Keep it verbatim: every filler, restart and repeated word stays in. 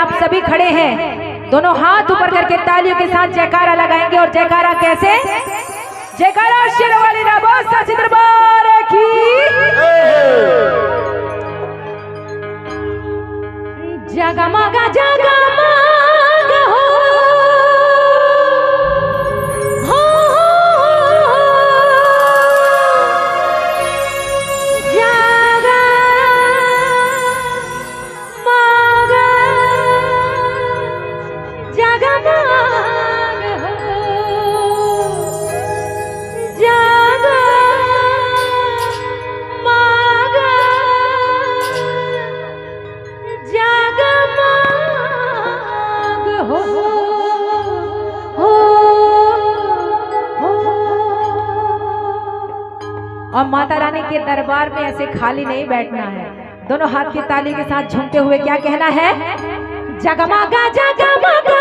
आप सभी खड़े हैं, दोनों हाथ ऊपर करके तालियों के साथ जयकारा लगाएंगे। और जयकारा कैसे? जयकारा शेरों वाली राबो साचे दरबार की। जगमगा जगमगा हो, हो, हो, हो, जगमगा जगमग हो, जगमग, जगमग हो, हो, हो। और माता रानी के दरबार में ऐसे खाली नहीं बैठना है। दोनों हाथ की ताली के साथ झूमते हुए क्या कहना है? जगमगा जगमगा,